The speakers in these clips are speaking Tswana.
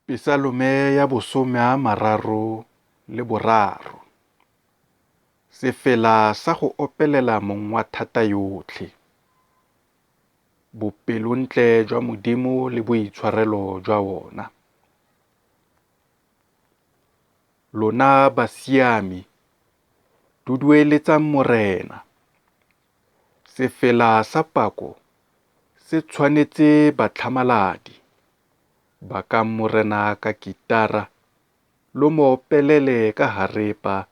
Pesalome ya bosome a mararo le boraro. Sefela sa go opelela Mong wa thata yotlhe. Bopelontle jwa Modimo le boitshwarelo jwa ona. Lona basiami, dudueletsang Morena! Sefela sa pako se tshwanetse batlhamaladi. Bakang Morena ka kitara, lo mo opelele ka harepa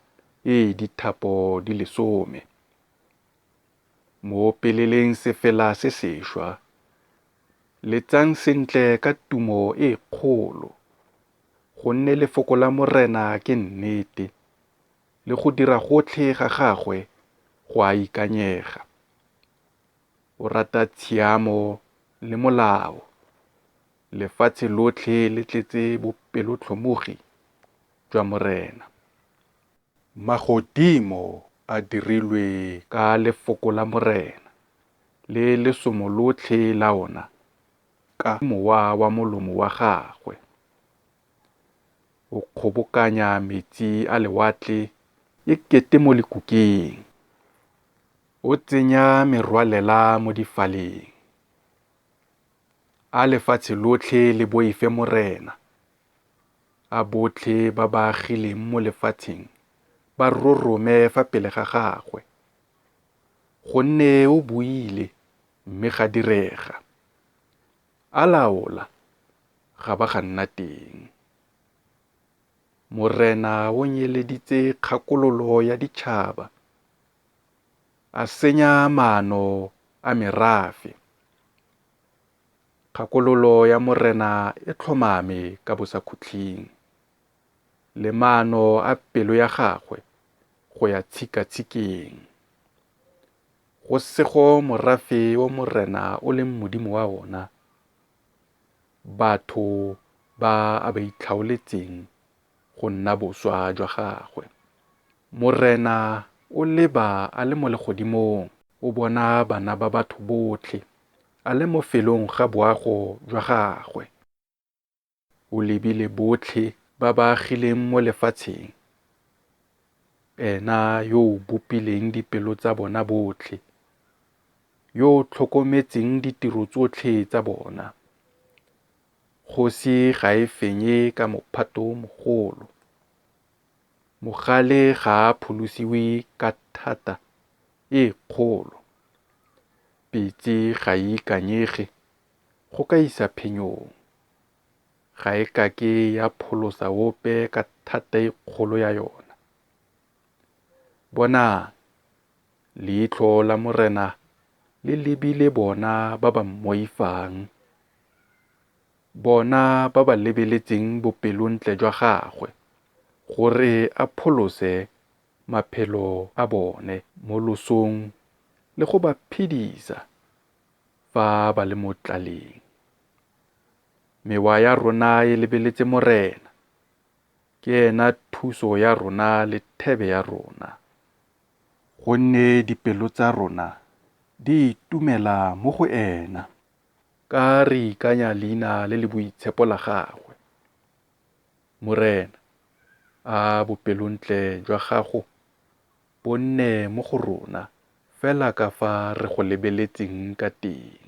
e e dithapo di le lesome. Mo opeleleng sefela se sešwa, letsang sentle ka tumo e kgolo. Gonne lefoko la Morena ke nnete, le go dira gotlhe ga gagwe go a ikanyega. O rata tshiamo le molao, lefatshe lotlhe le tletse bopelotlhomogi jwa Morena. Magodimo a dirilwe ka lefoko la Morena, le lesomo lotlhe la ona ka mowa wa molomo wa gagwe. O kgobokanya metsi a lewatle e kete mo lekukeng, o tsenya merwalela mo difaleng. A lefatshe lotlhe le boife Morena, a botlhe ba ba agileng mo lefatsheng ba rorome fa pele ga gagwe. Gonne o buile, mme ga direga, a laola, ga ba ga nna teng. Morena o nyeleditse kgakololo ya ditšhaba, a senya maano a merafe. Kgakololo ya Morena e tlhomame ka bosakhutleng, le maano a pelo ya gagwe go ya tshikatshikeng. Go sego morafe o Morena o leng Modimo wa ona, batho ba a ba itlhaoletseng go nna boswa jwa gagwe. Morena o leba a le mo legodimong, o bona bana ba batho botlhe a le mo felong ga boago jwa gagwe. O lebile botlhe ba ba agileng mo lefatsheng, ena yo o bopileng dipelo tsa bona botlhe, yo o tlhokometseng ditiro tsotlhe tsa bona. Kgosi ga e fenye ka mophato o mogolo, mogale ga a pholosiwe ka thata e kgolo. Pitse ga e ikanyege go ka isa phenyong, ga e kake ya pholosa ope ka thata e kgolo ya yona. Bonang, leitlho la Morena le lebile bona ba ba mmoifang, bona ba ba lebeletseng bopelontle jwa gagwe, gore a pholose maphelo a bone mo losong le go ba phedisa fa ba le mo tlaleng. Mewa ya rona e lebeletse Morena, ke ena thuso ya rona le thebe ya rona. Gonne dipelo tsa rona di itumela mo go ena, ka re ikanya leina le le boitshepo la gagwe. Morena, a bopelontle jwa gago bo nne mo go rona fela ka fa re go lebeletseng ka teng.